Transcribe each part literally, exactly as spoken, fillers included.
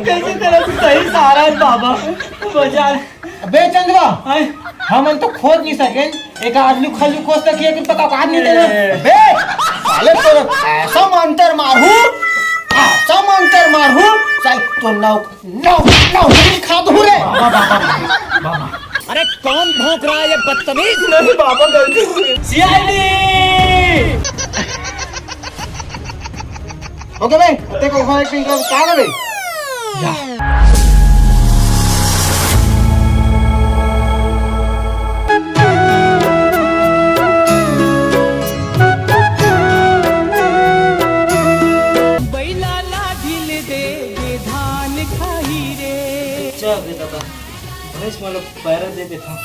कैसे तेरा सही सहारा है बाबा? बचा ले। अबे चंदवा, हाय। हमन तो खोज नहीं सकेन, एक आलू खल्लू खोज सकिए कि पका पार नहीं देना। ए। बे, साले तो ऐसा मंतर मारू, ऐसा मंतर मारू, साले तो नौ, नौ, नौकरी खा दूँ रे। बाबा, बाबा, बाबा। अरे कौन भौंक रहा है ये बदतमीज? नहीं बाबा, गलती हो गई। सीआईडी। ओके बे, तेरे को एक मिनट का काम है बे। जा। बैला ला ढील दे, दे धान खाई रे। चल रे दादा, भैंस मन ल पैरा दे देथव।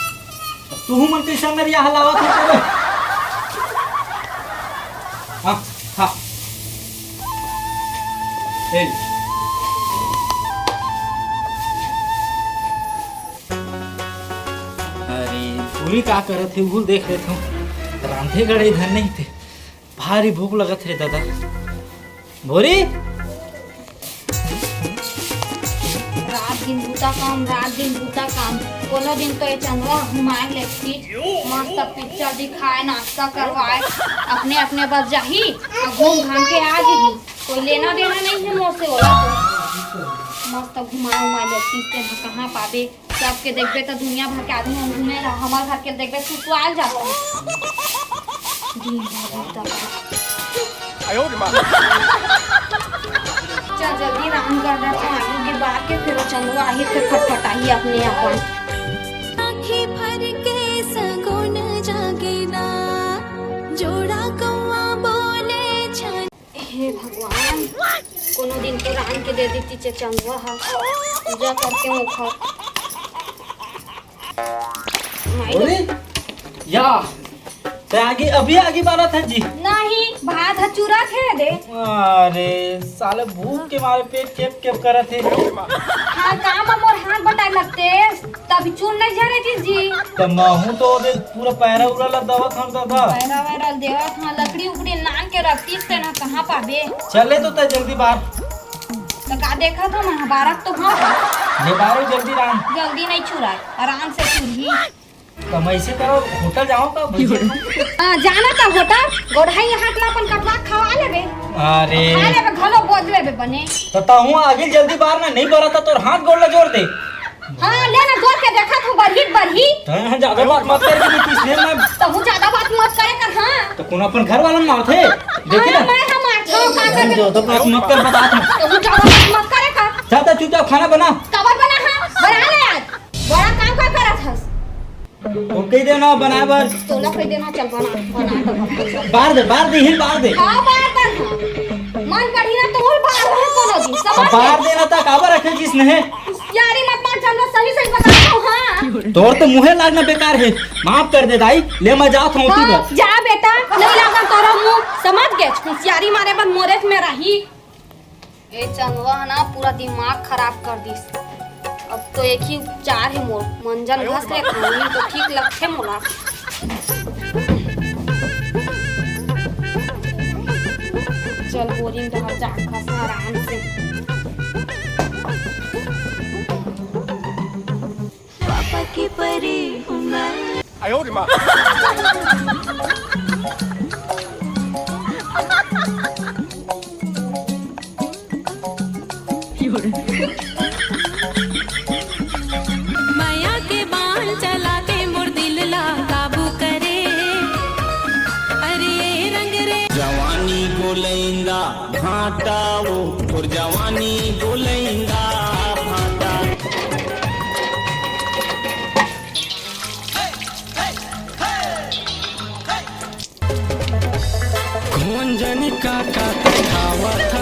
तुहू मन कइसे नरिया हलावत हो तेरे? हाँ, हाँ। ए ले। अरे, भूरी का करत हे, उहू ल देख लेथव। रांधे गढ़े धन नहीं थे। भारी भूख लगत हे दादा। भूरी? रात दिन बूता काम, रात दिन बूता काम। कोनो दिन तो ये चंदवा घुमाए लेती, मस्त पिक्चर दिखाए, नाश्ता करवाए, अपने अपने बस जाही अउ घूम घाम के आ जाही। कोई लेना देना नहीं है मोर से ओला तो। मस्त घुमाए उमाए लेती, तेन ह कहाँ पाबे? सबके देखबे त दुनिया भर के आदमी मन घूमे रहा, हमर घर के देखबे सुसुआल जाता। दिन भर बूता काम। चल जल्दी रांध कर दे, अपन आलू गिबार के फिर वो चंदवा आही, फिर फटफटाही अपने अपन। आँखी भर के सगुन जागे ना, जोड़ा कौआ बोले छन। हे भगवान, कोनो दिन तो रांध के दे देती चे चंदवा ह, पूजा करके ओखर। माई अरे, या, ते आगी, अभी आगी बारत हे जी। नहीं, भात ह चूरा थे दे। अरे, साले भूख के मारे पेट केप केप करत हे। हाँ, काम म मोर हाथ बटाए लगते, तभी चूर नहीं झरे जी जी। त महू तो दे पूरा पैरा उरा ला दवत हन दादा। पैरा वैरा देवत हाँ, लकड़ी उकड़ी लान के रखतीस ते ना, कहाँ पाबे? चले तो ते जल्दी बार। त का देखत हो, महाभारत तो हाँ। ले बारो जल्दी रांध। जल्दी नहीं चुराए, आराम से चुरही। त मैं ऐसे करो, होटल जाओ का भैया? हाँ, जाना त होटल, गोढ़ाई हाथ ला अपन कटवा खवा लेबे। अरे। खा लेबे, घलो बोझ लेबे बने। त तहूँ आगे जल्दी बार ना, नहीं बरत त तोर हाथ गोड़ ला जोर दे। हाँ, ले ना, जोर के देखत हूँ, बढ़ी, बढ़ी। तैं ह ज्यादा बात मत कर, कि किसने मैं तहूँ ज्यादा बात मत करे कर, हाँ। त कोनो अपन घर वाला मारथे, देखी हाँ, ना। मैं हम मारथे, का कर ज्यादा बात मत कर, बता तू। तहूँ ज्यादा बात मत करे कर। जा, जा, चुपचाप खाना बना। काबर बना, हाँ? बना ले आज। बड़ा काम का करत हस? वो कह देना बनाए बर। तोला कह देना, चल बना, बना, बना। बार दे, बार दे, हिल बार दे। हाँ, बार दे, हाँ। मन पड़ी ना, तो बार रहे कोनो दिन, समझ अब बार गए? देना त काबर रखे जिस ने? यारी मत मार, चंदवा, सही सही बता दो, हाँ। तोर तो मुँहे लागना बेकार हे, माफ कर दे दाई, ले मैं जात हूँ तू हाँ, घर। जा बेटा, नहीं लागना तोरा मुँह, समझ गए? होशियारी मारे बर मोरेच में रही। ए चंदवा ह ना पूरा दिमाग खराब कर दिस। अब तो एक ही उपचार हे मोर, मंजन घस ले खानी तो ठीक लगथे मोला। चल बोरिंग डहर जा खस आराम से। पापा की परी हूँ मैं। मया के बाण चला के मोर दिल ला काबू करे। अरे रंग रे। जवानी गोलैंदा भांटा वो, तोर जवानी गोलैंदा भांटा। कौन जानी का का खावत ह।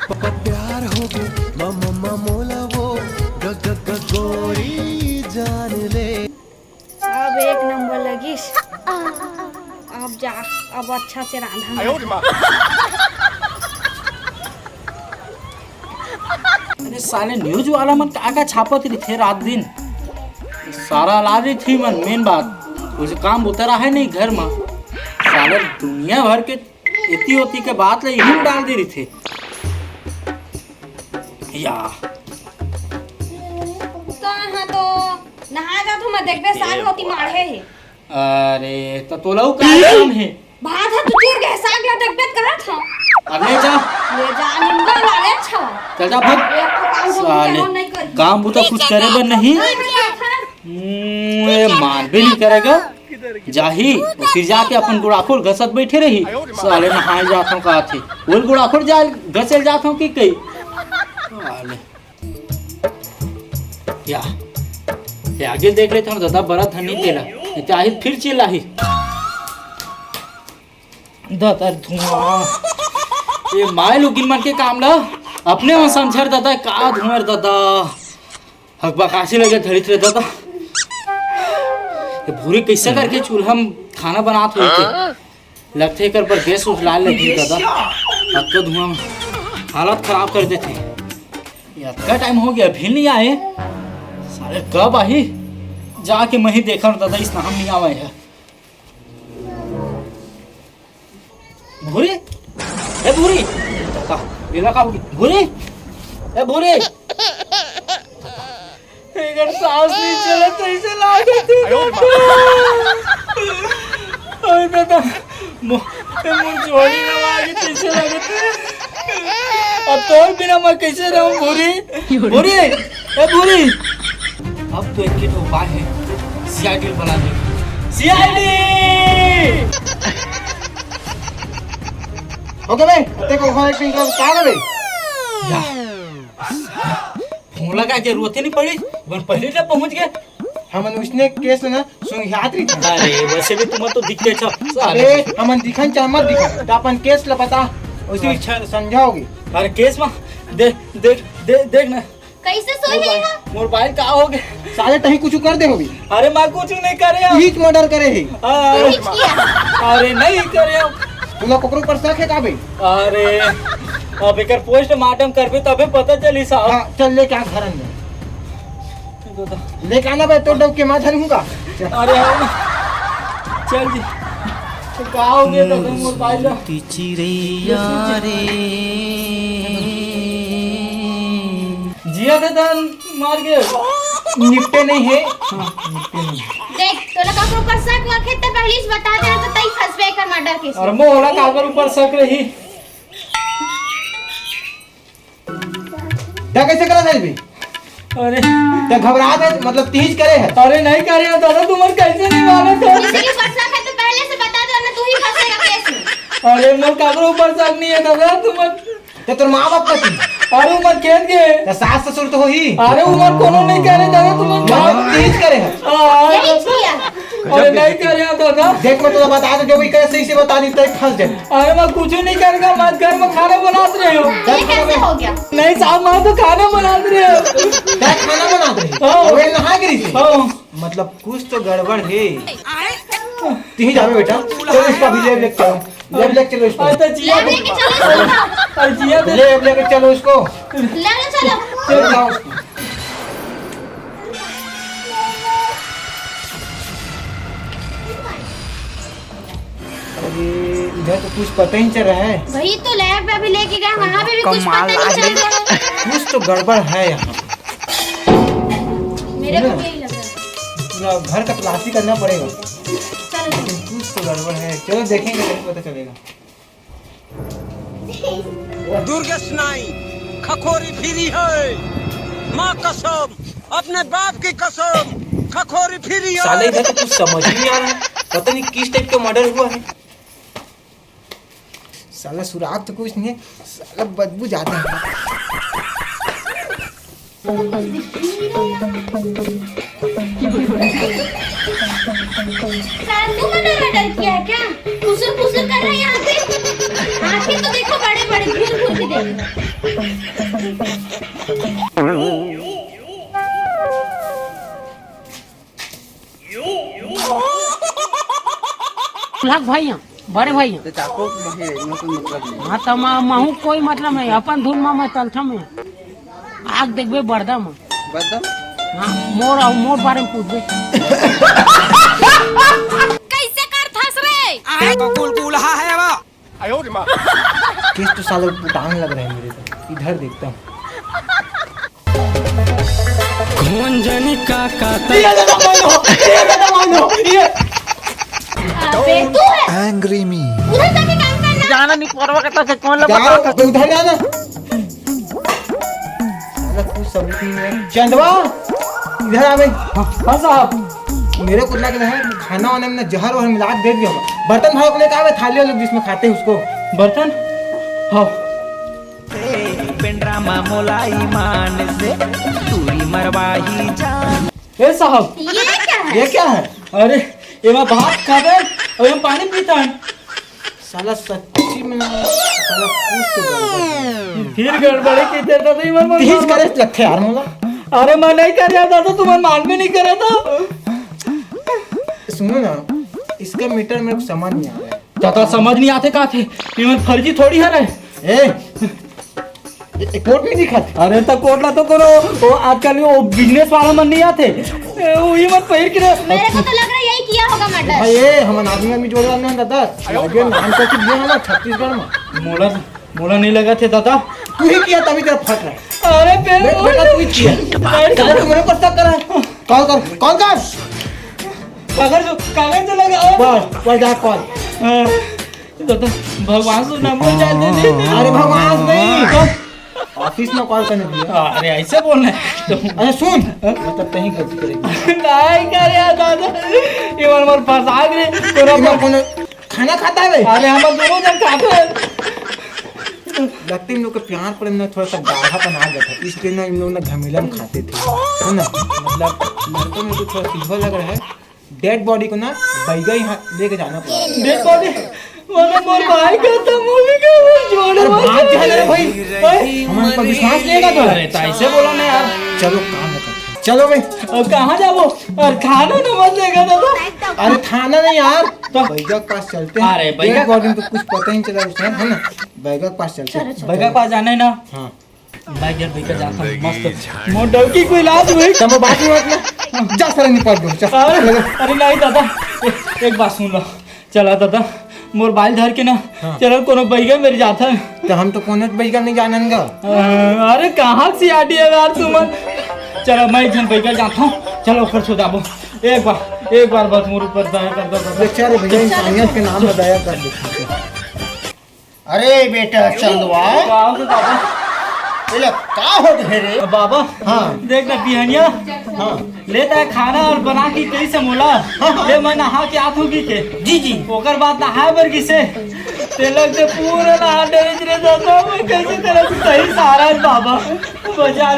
प-, प-, प्यार हो गए, म-, म-, म-, मोला वो ग-, ग-, ग-, गोरी जान ले। अब एक नंबर लगिस। अब जा, अब अच्छा से रांधा। अरे साले न्यूज वाला मन का का छापत रहिथे रात दिन। सारा ला रही थी मन मेन बात। कुछ काम होता रहा है नहीं घर में। साले दुनिया भर के एती ओती के बात ल इही म डाल दे रहिथे। या। कहाँ तो नहा जात हूँ मैं, देखबे साग होती माढ़े हे। अरे, त तोला अउ का काम हे? भात ह तो चूर गे, साग ला देखबे त कहत हव। अब ले जा। ले जा, निंदा ला ले छव। चल जा, भाग। एक तो काम बुता साले, नहीं करी। काम बुता कुछ करे बर नहीं। नहीं करत हव। हम्म, ये मानबे नहीं करेगा। जाही, फिर जाके अपन गुड़ाखोर घसत बैठे रही। साले नहाए जात हव कहत हे। बोल गुड़ाखोर जा, घसेल जात हव कि कही? साले। या, या आगे देख लेथन, दादा बरा धनी तेला। नहीं तो आही फिर चिल्लाही। दादा धुआं। ये माय लोगिन मन के काम ला अपने मन समझर दादा, का धुआं दादा। हकबकासी लगे धरित रे दादा। ये भूरी कैसे करके चूल्हा में खाना बनात होही ते? लगथे एकर बर गैस उस लाए लगही दादा। अतका धुआं में हालत खराब कर देथे। ये अतका टाइम हो गया, अभी नहीं आए। साले कब आही? जाके मैं ही देखा दादा, इस नाम नहीं आवा है। भूरी, ए भूरी, दादा, ये ना का भूरी, ए भूरी। एकर सांस नहीं चलत, ऐसे लागत हे। अरे दादा, मो-, ए मोर जोड़ी ना लागे, कैसे लागत हे? अब तोर बिना मैं कैसे रहूं, भूरी? भूरी, ए भूरी। अब तो एक ही ठो उपाय है, सीआईडी बुला ले। सीआईडी। ओके बे, तेरे को एक दिन का काम है बे। या। फोन लगा जरूरत ही नहीं पड़ी, बस पहले जब पहुंच गए। हमन उसने केस ना सुंघियात रही था। अरे, वैसे भी तुम तो दिखते अच्छा, साले। ए, हमन दिखन चाहे मत दिखन, तो अपन केस ला बता, उसी अच्छा। समझाओगे। अरे, केस में दे, देख, दे, देख ना। कैसे सोई मोर है बाल, यहाँ? मोर बाल का हो गए? साले तही कुछ कर दे होगी। अरे, मैं कुछ नहीं करे हूँ। बीच मर्डर करे है। हाँ। यही किया। अरे, नहीं करे हूँ। तोला कोकरो पर शक है का बे? अरे, अब एकर पोस्टमार्टम करबे तबे पता चली साहब। हाँ, चल लेके आ घर अंदर। लेके आना बे, तो डब के माथा नहीं होगा। अरे, हाँ। चल जी। तो का हो गया तो मोर भाई ला? चिरैया रे। जिया दे दान मार के। निपटे नहीं है। हाँ, निपटे नहीं। देख, तोला काकर ऊपर शक वक हे, त पहली से बता देना, तो तई फंसबे कर मर्डर केस में। अरे, मोला काकर ऊपर शक रही? त कैसे करा था बे? अरे। त घबरा दे, मतलब, तीज करे है। अरे, नहीं करे है, दादा, तुमन कैसे नहीं मानत हो? किसी के ऊपर शक है, तो पहले से बता देना, तू ही फंसेगा केस में। अरे, मोर काकरो ऊपर शक नहीं है, दादा, तुमन त तोर माँ बाप कति? अरे, उमर खेत के। त सास ससुर तो होही। अरे, उमर कोनो नहीं करे, दादा, तुम लोग। मतलब, तीज करे है। हाँ, हाँ, यही किया। अरे, नहीं करे, दादा। देख, मैं तुला बता दूं, जो भी करे, सही से बता दी, तो फंस जाए। अरे, मैं कुछ नहीं करेगा, मैं घर में खाना बनात रहे हो। ये कैसे हो गया? नहीं साहब, मैं तो खाना बनात रहे हो। क्या खाना बनात रहे? हाँ। वे नहा गिरी थी? हाँ। मतलब, कुछ तो गड़बड़ है। तीन जावे बेटा, चलो इसका भी लेब लेके चलो, लेब लेके चलो इसको। अरे तो जिया, लेब लेके चलो इसको। अरे जिया तो लेब लेके चलो इसको। ले ले चलो। चलो लाओ उसको। अरे, इधर तो कुछ पता ही नहीं चल रहा है। वही तो लैब में अभी लेके गए, वहाँ पे भी कुछ पता नहीं चल रहा है। कुछ तो गड़बड़ है यहाँ। मेरे को भी यही लग रहा है। पूरा घर का तलाशी करना पड़ेगा। चलो। लेकिन कुछ तो गड़बड़ है, चलो देखेंगे तभी पता चलेगा। दुर्गेश नाई, खखोरी फिरी है। माँ कसम, अपने बाप की कसम, खखोरी फिरी है। साले, इधर तो कुछ समझ ही नहीं आ रहा है, पता नहीं किस टाइप का मर्डर हुआ है। साला सुराग तो कुछ नहीं है, साला बदबू ज्यादा है। साला तू मर्डर वर्डर किया है क्या? फुसुर फुसुर कर रहा है यहाँ पे। आंखें तो देखो बड़े बड़े, घूर घूर के देखो। लाख भाई हैं, बड़े भाई हैं। तो चाको मही रे, इनमें कोई मतलब नहीं। हाँ, तो मैं, महू कोई मतलब नहीं, अपन धुन में मैं चलता मैं। आग देखबे बरदा में। बरदा? हाँ, मोर और मोर बारे में पूछबे। कैसे कर थस रे? आए तो कुल कुलहा है बा। केस तो साला उटांग लग रहा है मेरे को। इधर देखता हूँ। कौन जाने का काता। ये दादा मानो, ये दादा मानो, ये। अबे तू है। Angry me। उधर जाके काम करना। जाना नहीं परवा के तो कौन लगा। जाओ, तू उधर जाना। साला कुछ सबूत नहीं है। चंदवा, इधर आ बे। हाँ, हाँ साहब। मेरे को लग रहा है खाना वाना में ना जहर वहर मिला के दे दिया होगा। बर्तन भाई अपने कहाँ है? थाली वाले जिसमें खाते हैं उसको। बर्तन? हाँ। बेंड्रा मा मोला ईमान से दूरी मरवाही जान। ए साहब, ये क्या है? ये क्या है? अरे, एमा भात खाबे अउ एमा पानी पीथन। साला सच्ची में, साला कुछ तो गड़बड़ है। फिर गड़बड़ी की देता तो इमन मन तीस मार करे लगथे यार मोला। अरे मैं नहीं कर रहा था तो तुम्हें मान भी नहीं करे था। सुनो ना, इसका मीटर मेरे को समझ नहीं आ रहा है। दादा समझ नहीं आथे का थे, इमन फर्जी थोड़ी है रे। ए, ये कोट नहीं दिखा। अरे तो कोट ला तो करो, वो आजकल वो बिजनेस वाला मन नहीं आथे, ए, वही मन पहिर के रह। मेरे को तो लग रहा है यही किया होगा मर्डर। भाई, ये हमन आदमी आदमी जोड़े वाले हैं दादा। ये नाम तो कुछ नहीं है ना छत्तीसगढ़ में। मोला, मोला नहीं लगा थे दादा। तू ही किया तभी तेरा फट रहा है। अरे बे-, बेटा तू ही किया। अरे मेरे को शक करा। कॉल कर, कॉल कर। कागज, कागज तो लगा। बस, बस जा कॉल। हाँ। दादा, भगवान से नंबर चाहते थे। अरे भगवान से नहीं, तो ऑफिस में कॉल करने दिया। अरे ऐसे बोलना है तो। अरे सुन, मतलब कहीं गलती करेगी। नहीं करे यार दादा, ये बार बार फंसा गए। तोरा इधर पर कौन खाना खाता है बे? अरे हम दोनों जन खाते हैं। लगते इन लोग के प्यार प्रेम में थोड़ा सा गाढ़ापन आ गया था, इसलिए ना इन लोग ना घमेला में खाते थे, है ना? मतलब लड़कों में तो थोड़ा सिल्वर लग रहा है। डेड बॉडी को ना बैगा यहाँ लेके जाना पड़ा। Dead body? मतलब मोर भाई का तो मूवी का वो जोड़े अरे बात जाने रे भाई। भाई। हमारे पर विश्वास नहीं है तो। अरे तो ऐसे बोला ना यार। चलो काम करते हैं। चलो भाई। अब कहाँ जाबो? और खाना ना मत लेगा दादा। अरे थाना नहीं यार, तो बैगा के पास चलते हैं। अरे बैगा डेड बॉडी में तो कुछ पता ही नहीं चला उस टाइम, है ना? बैगा के पास चलते हैं। बैगा के पास जाना है ना? हाँ। मैं यार भैया जाता हूँ, मस्त। मोर डौकी को इलाज हुई। तब बात नहीं होती। जा साला निपट दो, चल। अरे, अरे नहीं दादा, एक, एक बात सुन लो। चला दादा, मोर बाल धर के ना, हाँ। चला कोनो बैगा मेरे जाता है। तो हम तो कोनो बैगा नहीं जानन गा। अ, अरे कहाँ से आटी है यार तुम? चलो मैं एक जन बैगा जाता हूँ, चलो ओकर सुधाबो। एक बार, एक बार बस मोर ऊपर दया कर दो दादा। बेचारे भैया इंसानियत के नाम में दया कर दो। अरे बेटा चंदवा, का हो गे बाबा? एला का हो गे रे? बाबा, हाँ। देख ना बिहनिया, हाँ। लेता है खाना और बना के कही से मोला, हाँ, हाँ। ले मैं नहा के आत हूँ की के। जी, जी। ओकर बाद नहाए बर गिसे, ते लग से पूरा नहा डरे रे दादा, मैं कैसे तेरा सही सहारा है बाबा, बचा।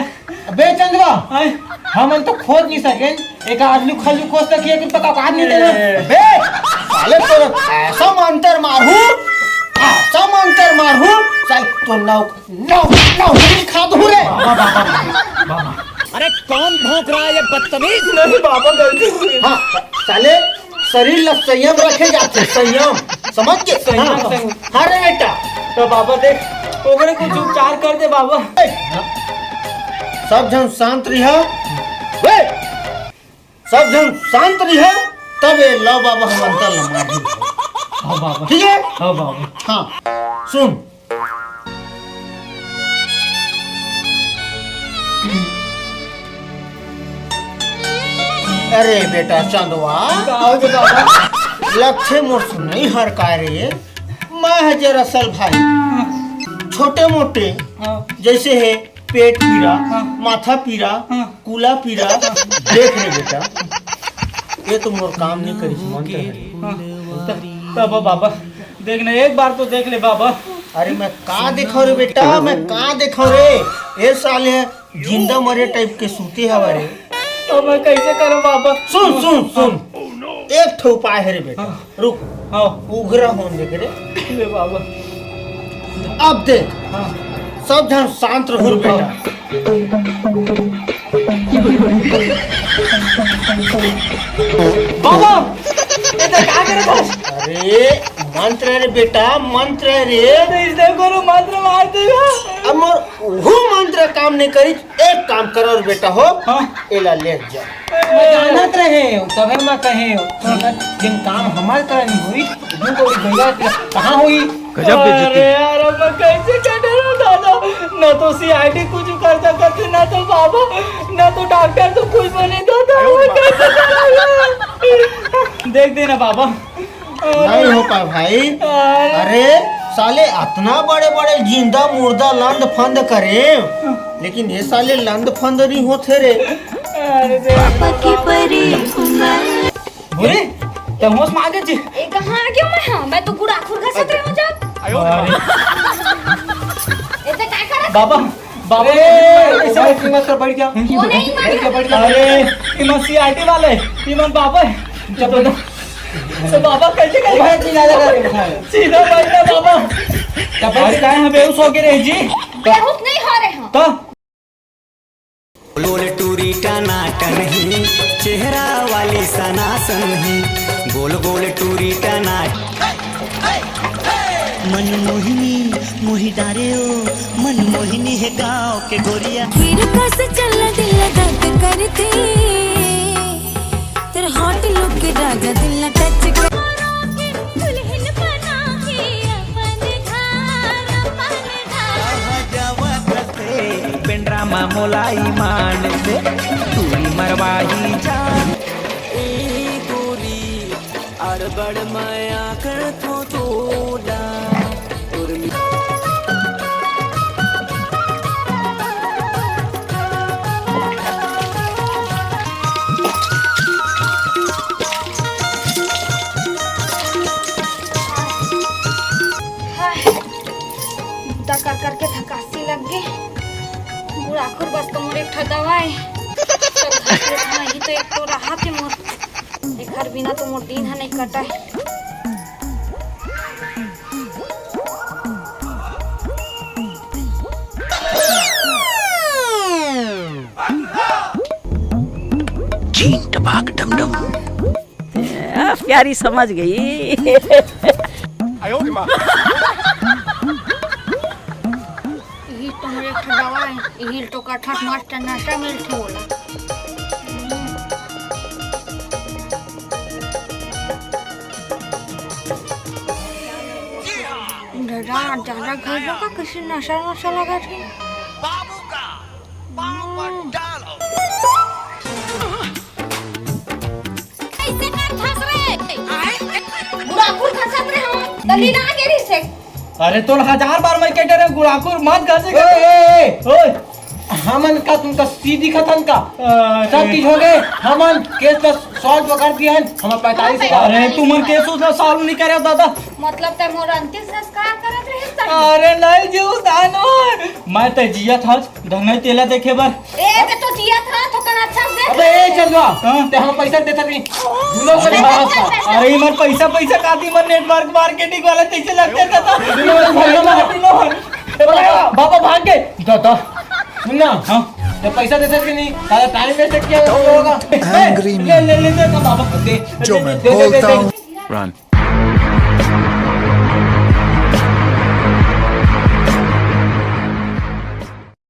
अबे चंदवा, हैं? हमन तो खोज नहीं सकेन, एक आलू खल्लू खोज सकिए कि पता काट नहीं देना। ए। बे, साले तो ऐसा मंतर मारू, ऐसा मंतर मारू, साले तो नौ, नौ, नौ नहीं खा दू रे। बाबा, बाबा, बाबा। अरे कौन भौंक रहा है ये बदतमीज? नहीं बाबा, गलती हो गई। हाँ, साले शरीर ला संयम रखे जाथे, संयम, समझ के? संयम, हाँ। संयम। हाँ रे बेटा। तो बाबा देख, ओकरे कुछ उपचार कर दे बाबा। सब झन शांत रिहा। बे, सब झन शांत रिहा, तब ये लव बाबा हम अंतर ला मार दी। हाँ बाबा। ठीक है? हाँ बाबा। हाँ, सुन। अरे बेटा चंदवा, का हो गे बाबा? लक्ष्य मोर सुनई हर का रे? मैं हजर असल भाई, छोटे मोटे हाँ। जैसे है पेट पीरा, हाँ। माथा पीरा, हाँ। कूला पीरा, देख रे बेटा, ये तो मोर काम नहीं करी, मंत्र है। हाँ। त-, तब बाबा, देख ना, एक बार तो देख ले बाबा। अरे मैं का देखो रे बेटा, मैं का देखो रे? ए साले जिंदा मरे टाइप के सूते हवा रे। तो मैं कैसे करूं बाबा? सुन, सुन, सुन। एक ठो उपाय है रे बेटा। हाँ। रुक। हाँ। उघरा होन दे रे। ले बाबा। अब देख। हाँ। सब झन शांत रहो रे बेटा। बाबा, ये तो का करे बस? अरे, मंत्र है रे बेटा, मंत्र है रे। तो इसने कोनो मंत्र मार देगा। अब मोर वो मंत्र काम नहीं करी, एक काम करो रे बेटा हो, हाँ। एला ले जा। मैं जानत रहे हूँ, तभे मैं कहे हूँ, जिन काम हमारे तरह नहीं हुई, वो तो भैया कहाँ हुई? गजब बेइज्जती। अरे यार, अब मैं कैसे कटे रहा दादा? ना तो सीआईडी कुछ कर सकत हे, ना तो बाबा, ना तो डॉक्टर तो कुछ बने दादा। मैं कैसे करूँगा? देख देना बाबा। नहीं हो पाए भाई। अरे। अरे साले, अतना बड़े बड़े जिंदा मुर्दा लंद फंद करे, लेकिन ये साले लंद फंद नहीं होते रे। अरे देख। पापा की परी। बोले, ते होश में आ गए जी? ए, कहाँ आ गया मैं? हाँ, मैं तो गुड़ाखुर घसत रहे हूँ जब। अरे। ए, ते का करत? बाबा, बाबा, ए, ऐसे भाई, कीमत कर, बैठ जा। वो नहीं, बैठ जा, बैठ जा। अरे, इमन सीआईडी वाले, इमन बाबा है। जब तो बाबा कैसे करे? भाई, चिल्ला लगा के उठाए। सीधा बैठ जा बाबा। जब भाई, काहे हम बेहोश हो गए रहे जी? बेहोश नहीं हो रहे हैं। तो गोल टूरी टनाटन ही, चेहरा वाली सनासन ही, गोल गोल टूरी टनाट। मनमोहिनी मोहि डारे ओ, मनमोहिनी है गाँव के गोरिया। फिर कस चल दिल दर्द करते, तेरे हॉट लुक के राजा दिल न टच कर। दुल्हन बना के अपन घर, अपन घर। पेंड्रा मा मोलाई मान से, तूरी मरवाही जान। ए गोरी, अड़बड़ मया कर थो तोला, उर्मी। हाय, बूता कर करके थकासी लग गे। गुड़ाखुर बस तो मोर एक ठा दवा हे। सब खा के खाना ही तो एक तो राहत हे मोर। एखर बिना तो मोर दिन ह नइ कटय। चीन टपाक डम डम। आ, प्यारी समझ गई। इही तो मोर एक ठो दवा हे, इही तो कठट मस्त नशा मिलथे ओला। दादा, ज्यादा खाइबो का, किसी नशा नशा लगा थे। कैसे कर घस रहे? आए? गुड़ाखुर घसत रहे हम, त लीला आगे रही से। अरे तोर हजार बार मैं कह रहे गुड़ाखुर मत घसे। ए, ए, ए। ओए। हमन का तुमका सी दिखत हन का? अरे। सब चीज हो गए, हमन केस ला सॉल्व कर दिए हन, हमर पैंतालीस हजार। अरे तुमन केस उस ला सॉल्व नहीं करे दादा। मतलब ते मोर अंतिम संस्कार करत रहे तब? अरे नहीं जी, उस दानो। मैं ते जियत हस, धंगई तेला देखे बर। ए, ते तो जिया था, तो कन अच्छा से देख अबे, ए, ले। चंदवा, हाँ? ते हम पैसा देता नहीं। दुनो को अरे, मार पैसा, पैसा। अरे, इमन पैसा, पैसा काती, इमन नेटवर्क मार्केटिंग वाला कैसे लगते थे तो? दुनो को भाई, दुनो को। ए, बाबा, बाबा भाग गए। दादा, सुन ना। हाँ? ते पैसा देता कि नहीं? साला टाइम वेस्ट किया होगा। ए, Angry ले, ले, ले, दे, बाबा, दे, जो दे, मैं दे, दे, दे, बोलता दे। हूँ। Run।